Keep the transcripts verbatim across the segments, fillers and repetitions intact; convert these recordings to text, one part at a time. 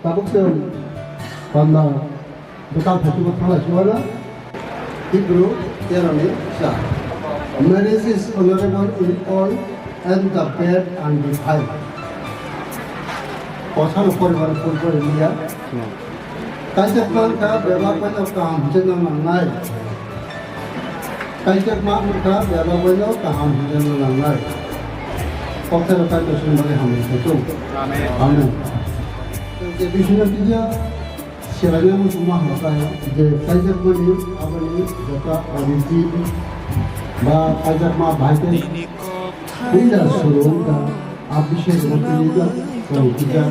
Tabuk chwng panda bwkang phaikhe bo thanglai suwano. Hebrew tero ni sa. Marriage is honorable in all and the bad and defiled. Kosa no poribar pori pori liya. Kaisa wngkha bebak bai no kaham hwnwi no nangnai. Kaisa ma wngkha bebak bai no kaham hwnwi no nangnai. Kokthairok Kaitor songmani hamri khe tung. Amen. Amen. Je bisingno tija selaina muchungma hamkha je kaijakmani aboni jota origin ba kaijakma bahai khe puila suru wngkha. Abhishek Murthy ni tong kija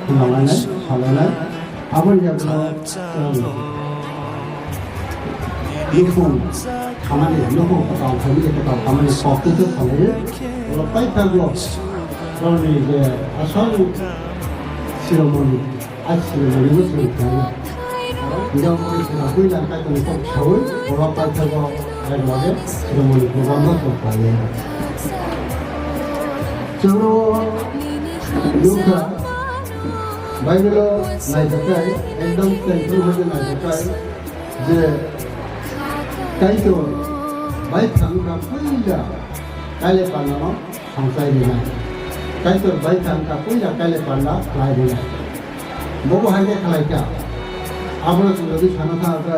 khwnalanai, salainai. Aboni yagulo, um, nukhung khamani, nukhung kwtal khamani, kwtal khamani kok tei tei salaiwi. Oro paithago borokni je asol siromoni, a siromoni bo chwng khlaio. Hingkhe omo khe chwng puila kaitorni kok saui, borok paithago. Bai lage sromoni program no tong khlaiya. Chwngno nukha, Bible o naithakai, ekdom tengphru hwnwi naithakai, je Kaitor bai thangkha puila Kaitor pano. Hamchai rinai. Kaitor bai thang kha puila kaile panda khlai rinai. Bobo hai khe khlai kha. Abono chwng jodi sana tha khe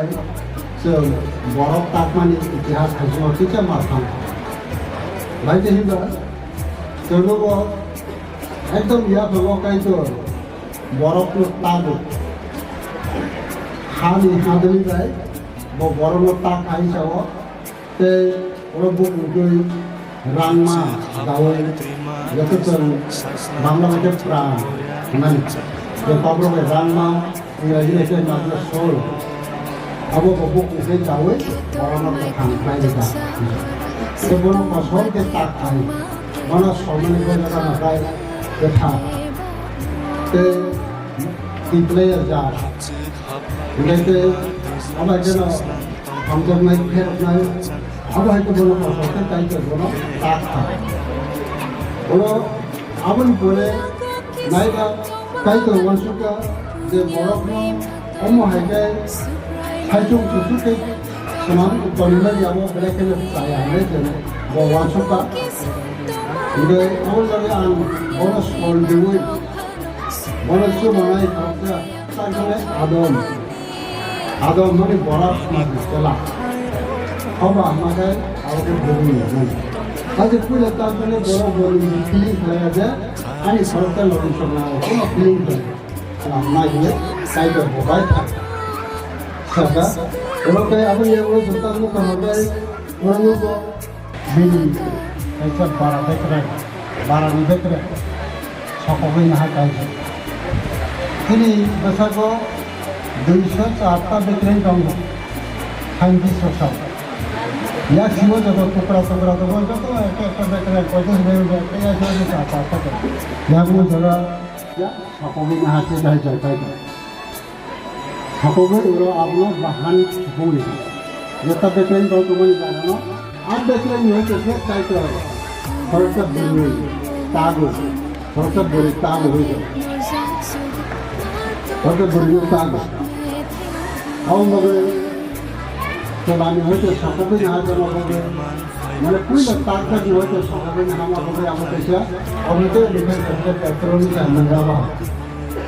chwng borok takmani itihas hai jwngo kisa ma thang. Bai khe hinba chwngno bo ekdom yaphango Kaitor borokno tago. Hani hadini bai bo borokno tak hai sao. Tei oro bukung twi rangma daui joto chwng Bangla bai khe pran hwnmani. Je kokrok bai rangma, Ingraji bai khe matlab soul. Abo bo bukung twi daui borokno kwthang khlai rwkha. Tei bono kosol khe tak khai. Bono solmani khe rwkha nakhai kwthar. Tei twi plai ya jak. Hingkhe tei abo hai kheno hamjaknai, pheroknai, abo hai khe bono kosol khe Kaitor bono tak kha. Bono aboni pore naiba Kaitor uansukha je borokno omo hai khe saichung chuchuk khe swnam tonwi manya abo belai kheno chaya hinwi je bo uansukha. Hingkhe abo jagwi ang bono sol riui bono chubanai khoroksa. Tangkhe Adam. Adam mani borok ni chela. Hoba hama khe abo khe bwrwi ni nai. Haje puila tangkhe borok bwrwi ni feeling khlaiya je ani khoroksa lobwi chokna kono feeling khlai. Nai hwnwi Kaitor bo bai thang. Saka, borok khe abo ni yago jota nukha hwnwi borok nukgo. Bini kaisa bara bekreng, bara ni bekreng sokogwi naha kaisa. Chini bwskango duiso char ta bekreng tongo, scientist rok sao. Yak simo joto tukra tukra tongo, joto ekta ekta bekreng, koito hwnwi ekta yak simo char ta tongo. Yak bo jora sokogwi naha se dai jai kai. Hakogwi oro abono bahan sukung rikha. Jeta bekreng tong tongmani jagano, a bekreng ni hoite se Kaitor. Khoroksa bwrwi tago. Khoroksa bwrwi tago hoite. Khoroksa bwrwi no tago. Abo bagwi chwlani hoite sakogwi naha jama bagwi. Mane puila tak tak ni hoite sakogwi naha ma bagwi abo kaisa. Abo tei bwkhai kaisa petrol ni jagano ba.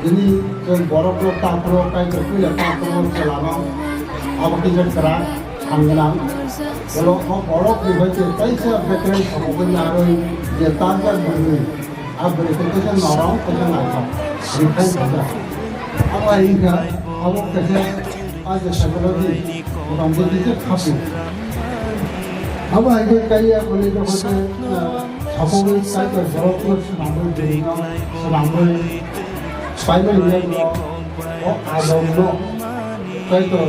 Tini chwng borokno takhro, Kaitor puila takhro chwlano abo kisa kwrak thang gwnang. Borok, o borok ni bai khe kaisa bekreng samungwi narwi je tarjak bwrwi, a bwrwi khe kaisa norok, kaisa naithok, rikhain khaijak. Abo hai wngkha, abo kaisa. Aja sagarodi, rongbo tisa khapu. Abo hai khe kaiya khoni jokhon se, ah, sokogwi kaitor borok no swnamwi bini no swnamwi paimani yagulo o Adam no kaitor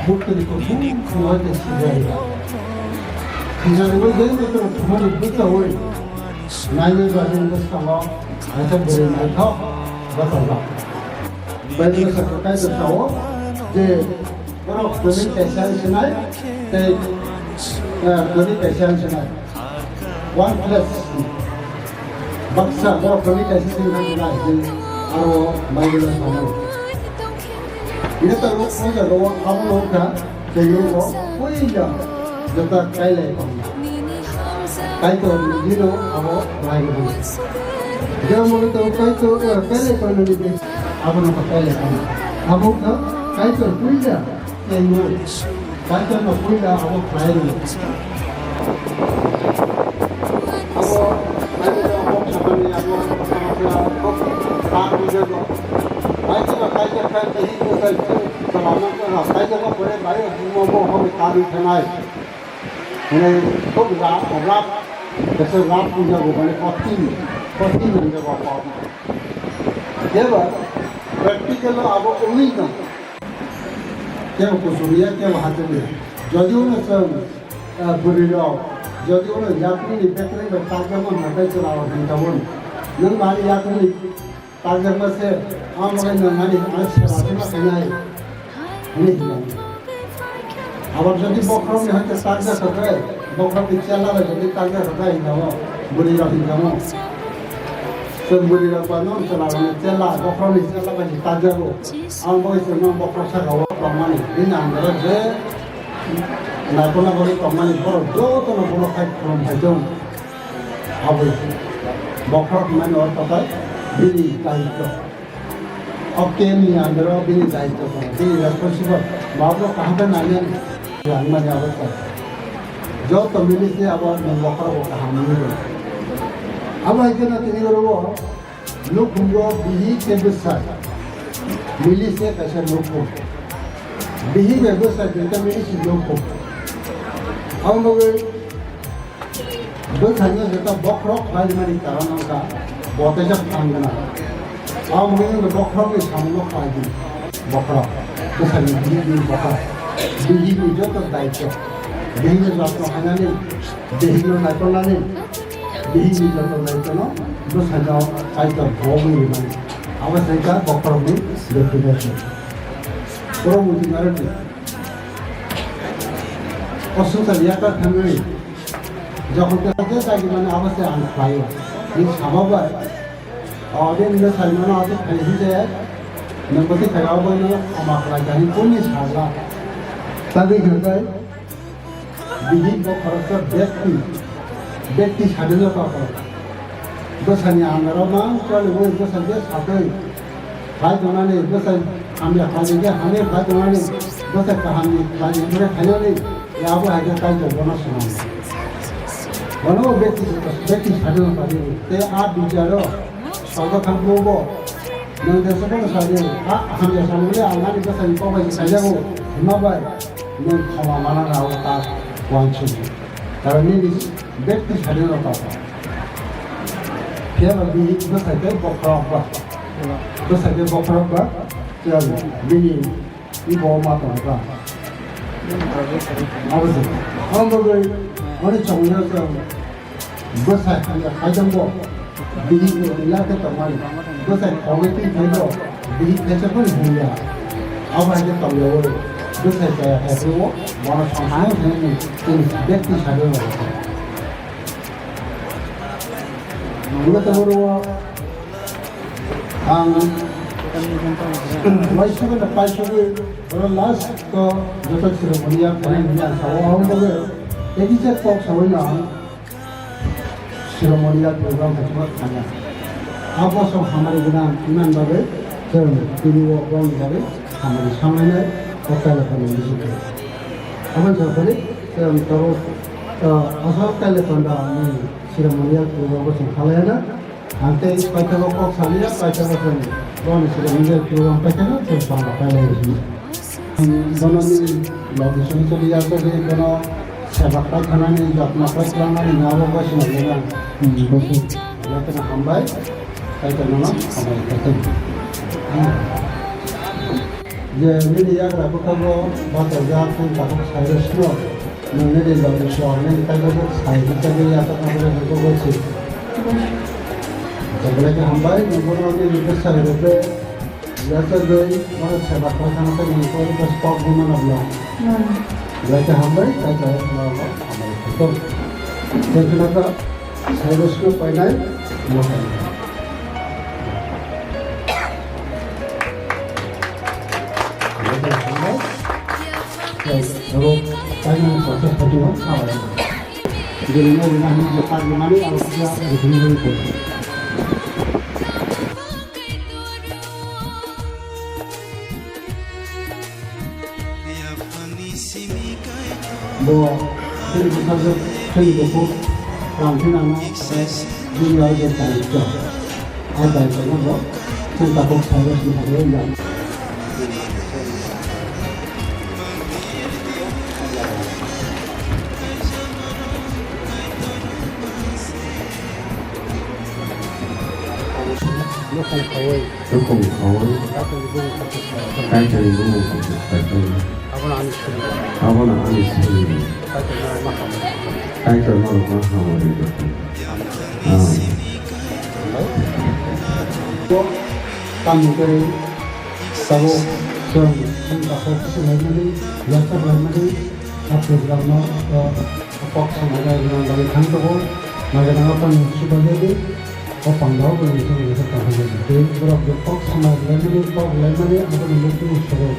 buktini kuthum khunai khe sijari. Sijari bai dei kaitor thumani buktawi nainai bani bwskango kaisa bwrwi naithok bwsajak. Bible sakha kaitor sao je borok bwrwi kaisa sinai tei, eh, bwrwi kaisa sinai. One flesh. Baksa borok bwrwi kaisa sinai hinai. Aro Bible-o sanai. Ina ta rok o jaga o abo no kha, tei rok o puila jota kailai tong. Kaitor ni dino abo lai tong. Jemon to Kaitor, eh, kailai tong ni de, abo no kailai tong. Abo kha Kaitor puila. Tei no, Kaitor no puila abo khlai rw. Abo, abo, abo, Kaitor, Kaitor, Kaitor, Kaitor, Kaitor, Kaitor, Kaitor, Kaitor, Kaitor, Kaitor, Kaitor, Hwnwi khuk rap, rap, kaisa rap wngjago, mane kothin, kothin wngjago kok. Jeba practical o abo wngwi tong. Kebo kuchuk ya, kebo hachuk ya. Jodi uno chwng, ah, bwrwi rok, jodi uno yakni ni bekreng bai takjak man hatai chwla o hwn tabun. Nwng mani yakni Takjak ma se, ang bo nang nani ang seba se ma khainai. Hwnwi hwnwi. Abar jodi bokhorok ni hai takjak khakai, bokhorok ni chela bai jodi takjak khakai hinjamo, bwrwi rok hinjamo. Chwng bwrwi rok ba no chela rok ni chela, bokhorok ni chela bai si takjago. Ang bo se no bokhorok saka o tongmani. Bini ang je naikol naikol tongmani borok joto no bono khai khulum khai tong. Aboni bokhorok hwnmani ortho khe bini daityo. O camp ni under o bini daityo tongo, bini responsible. Borok kaham khe nainani hwnmani abo khe. Joto milis ni abo nwng bokhorok bo kaham wngwi rw. Abo hai kheno tini oro o nukhungo bihik tei bwsai milis ni kaisa nukhung. Bihik bai bwsai duita milis ni nukhung. Abo bagwi Bwsano jeta bokhorok khlaimani karon wngkha, bo teisa phan gwnang. Abo wngkha bokhorokni samungno khlai di. Bokhorok, bwsani bihikni bokhorok. Bihikni joto daityo. Bihikno jotno khainani, bihikno naikolnani, bihikni joto daityono bwsano Kaitor bo wngwi mani. Abo se wngkha bokhorokni bektwito. Borok muchung aro di. O swngchar yakar thangwi jokhon khe je dagi mani abo se ang khlaio. Ni sabo bai. O de nino sai mano abo khai hi je. Nang bati khai abo no ama khlai kani kuni sajla. Tadi khe kai. Bihik bo khoroksa bekti. Bekti sadino pa khorok. Bwsani andaro mang choli bo bwsa je satwi. Khai tongnani bwsai hamya khlaijak khe hamya khai tongnani, bwsai kahamni khlaijak khe khainani, ya abo hai khe Kaitor bono swnam. Bono bo bekti, bekti sadino padi. Tei a bicharo sorgo thangkhumo bo, nwng de sokono sadi, a hamya samani ang ani bwsaini kok bai khlaijago, hwnma bai nwng khoma mana rao ta uansukgo. Karon nini bekti sadino padi. Phiya ba bini bwsai tei bokhorok ba. Bwsai tei bokhorok ba, chwng bini bo ma tong ba. Abo se. Ang bagwi ani chongya chwng bwsai hamya khaijang bo. Bini ni la khe tongmani. Bwsai khogwi twi thai bo. Bini khe se phone hwnya. Abo hai khe tongya bo. Bwsai kaya khe bo. Bono song hang hwnwi tini bekti sadino. Ang waisugwi na paisugwi oro last ko joto Shiromoni yak thani hwnwi ang sao. Ang bagwi ekisa kok saui no ang Shiromoni yak program kachima thangya. Abo so hamari gwnang iman bagwi chwng tini o bong bagwi hamari sanglainai o kaila phano bisingtwi. Aboni sakani chwng tabuk, ah, asal kaila phano ang Shiromoni yak program bo chwng khalaiya na. Ang tei paithago kok saliya, paithago chwng boni siro nijor kibo ang paithago chwng panda pailai rwdi. Bono ni logi song choli ya choli bono seba khlai thanani, jotno khlai thanani nabo bai swnamjana. Hmm, bosi. Jotono hambai, paithago no hambai paithago. Je nini yagra bwkhago bachajak tei tabuk sairwsno, nwng nini logi suarnani kailaijak sai bwchagwi yathakna bagwi nukjagwi si. Belai khe hambai, nwng bono nini bwsai rwgwi yachagwi bono seba khlai thangna bagwi nwng kok rwkha stop wngmano bwlw. Belai khe hambai, tei khe hambai khe. Tei kheno khe sairwsno painai, mo painai. Bo chini bwsajwk chini bukhuk Ramsinano tei bini o je daityo, o daityono bo chini takhuk Cyrusni bagwi ya. Nukhung khaui. Nukhung khaui. Kaitorni bumung khaui. Kaitorni bumung khaui. Abono ani suri. Abono ani suri. Kaitorno ma hamari. Kaitorno ma hamari. Amen. Tamo khe sabo chwng chwng takhuk kuchuk laimani, yathar laimani, a program no, o, kok samani laimani bagwi thang tongo. Mairang aphano chubaidi. O pandao bo nini thani rwkha kaham tei borok je kok sama laimani, kok laimani, aboni mukti ni sorok.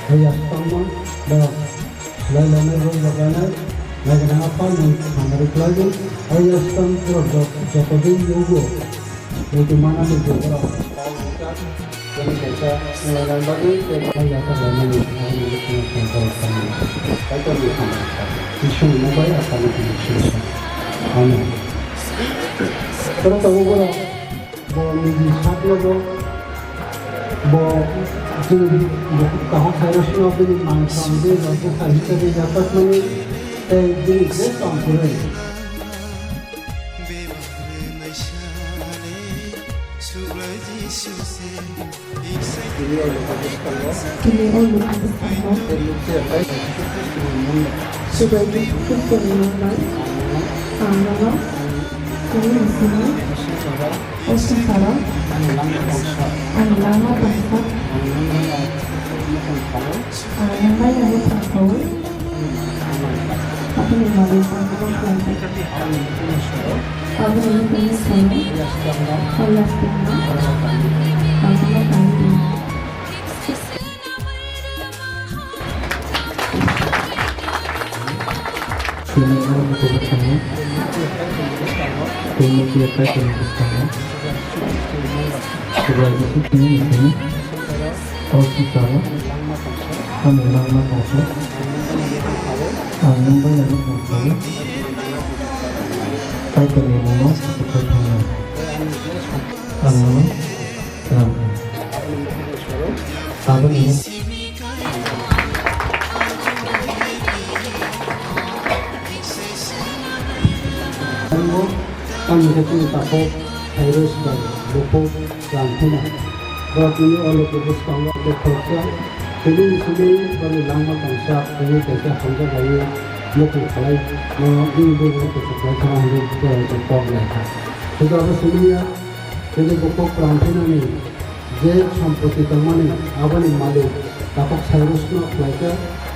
O yasukmano borok lai lainai, rwng rok lainai, naiganang aphano nini hamari khlai di. O yasukmano borok jot-, joto din nugo, muitu manani je borok kok rwkha, bini kaisa naiganang bagwi tei borok yasuk lainani, aboni mukti ni sorok borok tangmani. Kaitorni hamari khlai di. Iswrni mung bai aswkno tini swi sa. Amen. Borok tabuk borok Bo niji sakno bo, bo chini kaham Cyrusno bini man samdi rwkha hisabe yapakmani tei bini je tongthorwi. Tini o luku bwskango Subraiyung Khristoni mungbai ang nono tini bisingni o swngcharo ani langma tongsa ang nangbai nangwi thangkhaui aboni manwi ang nono khlai di. Aboni bini simi o yasukno ang nono tangwi di. Tini o luku bwskango, tini khe Kaitorni bwskango, Subraiyung Khristoni mungbai o swngcharo ani langma tongsa ang nangbai nangwi thangkhaui Kaitorni mungno kuthai thangnai. Ang nono Aboni Tongo, tamni khe chini takhuk Cyrus bai bukhuk Ramsina. Borok tini o luku bwskango tei khoroksa tini simi boni langma tongsa tini kaisa hamjaklaiwi mukhung khalai no bini bumung kuchuk bai thangna hwnwi borok kok lai kha. Sudra bo simi ya. Tini bukhuk Ramsinani je sompoti tongmani, aboni malik takhuk Cyrusno khlaikha,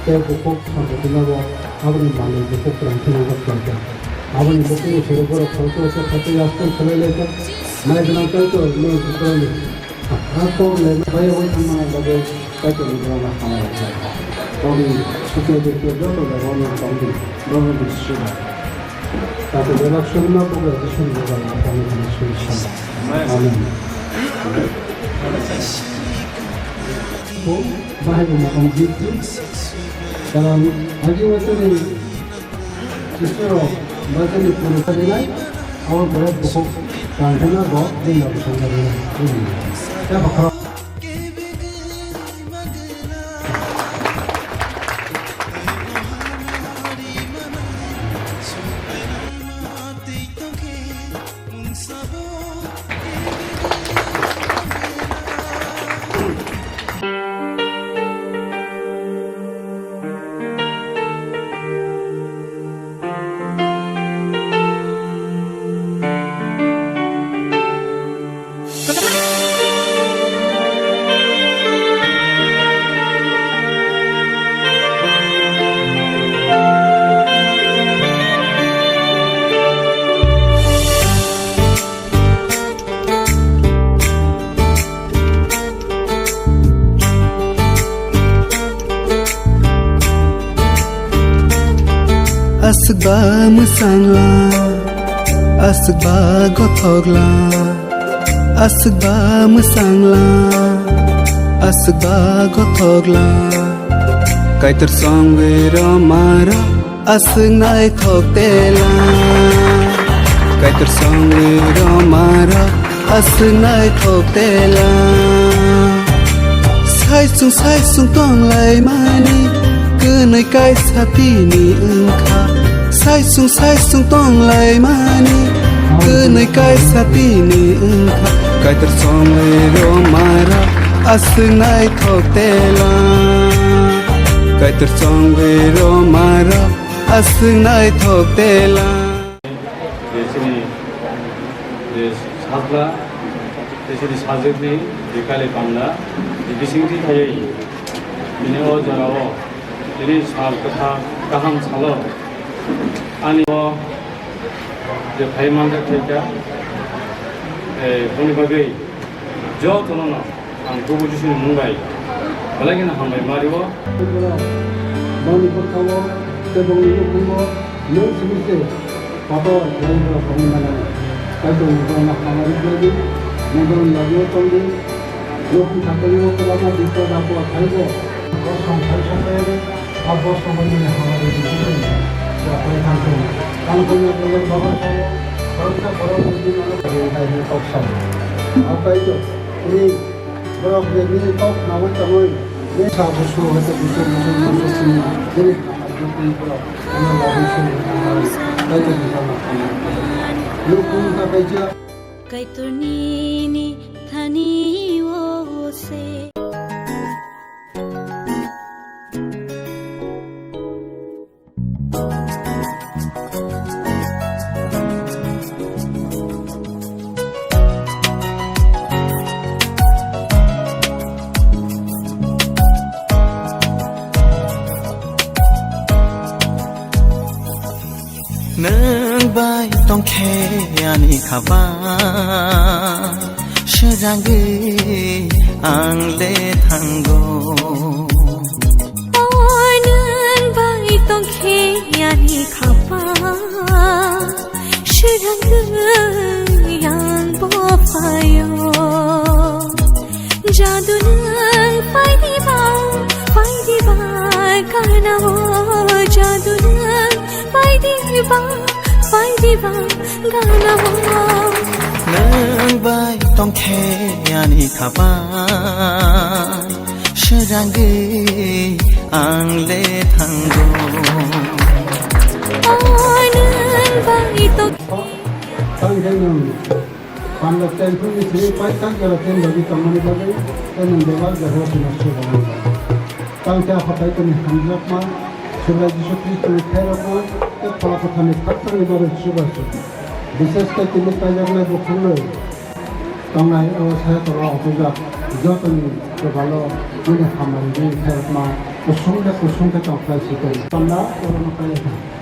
tei bukhuk sompotinobo aboni malik bukhuk Ramsinano khlaikha. Aboni bukhukni sero borok khoroksa khato yastung khlai laikha, nai gwnang Kaitor nwng bukhukni a kok lai bayagwi thangmani bagwi Kaitorni borokno hamari khlai. Tongdi, sukhya dukhe joto jagao nwng tongdi, borokno bisi suda. Tato belak songma bugra Jisuni bugra Amen. Amen. Bo bahai bo mokang jiti. Karon agi wachani Isoro wachani puru kadinai. Abo borok bukhuk tangkhana bo jeng bo songma dinai. Amen. Ya bakha. Aswk ba mwchang la, aswk ba gothok la, aswk ba mwchang la, aswk ba gothok la. Kaitor chongwi rwma rok aswk naithok tela. Kaitor chongwi rwma rok aswk naithok tela. Saichung saichung tonglaimani kwnwi kaisa tini wngkha. Saichung saichung tonglaimani kwnwi kaisa tini wngkha. Kaitor chongwi rwma rok aswk naithok tela. Kaitor chongwi rwma rok aswk naithok tela. Je chini je sajla, je chini sajwkni je kali panda, je bisingtwi thaiwi, bini o jorao, bini sal kwthar kaham salo, ani o je phai manjak thai kha, eh, boni bagwi jotono no ang Probu Jisuni mung bai belai kheno hambai ma rio. Boni bwkhao tei bongni nukhungo nwng simi se kotor khlai borok tongwi mano. Kaitor ni borokno hamari khlai di, mungdorni lagio tong di, nukhung sakani o kwbangma bipod apod phaibo. Bosong phai sokhe. Abo somoini hamari bisingtwi ya phai thangkhe. Tangkhe ya belai baba sao, boroksa borok bini mano kari hai hino kok sao. Akai to, ini borok je nini kok nawi tangwi, ni sa busu hete busu busu busu sini, nini hamari bisingtwi borok, ano labi sini hamari, kaitor ni tama hamari. Nukung ta kaisa. Kaitor nini thani o se. Nwng bai tongkhe ani khaba, srangwi ang le thango. O nwng bai tongkhe ani khaba, srangwi ang bo phaio. Jadu nwng phai diba, phai diba, karna o. Jadu nwng phai diba, phai diba, karna o. Nwng bai tongkhe ani khaba, srangwi ang le thango. O nwng bai tongkhe. Tang khe nwng. Panda ten phung ni simi pai tak jora ten logi tongmani bagwi tei nwng bebak jora sino sugo. Tang khe Aphataitani hamjakma Subrai Jisu Khristoni khairokma tei Phola Kwtharni khakchangni bagwi chubachu. Bishesh khe tini kaijaknai bukhuknwi tongnai o Sayakorno ochojak jotoni kwbalo nini hambai ringwi khairokma kusung khe kusung khe tongkhlai si tong. Panda orono kaijaknai.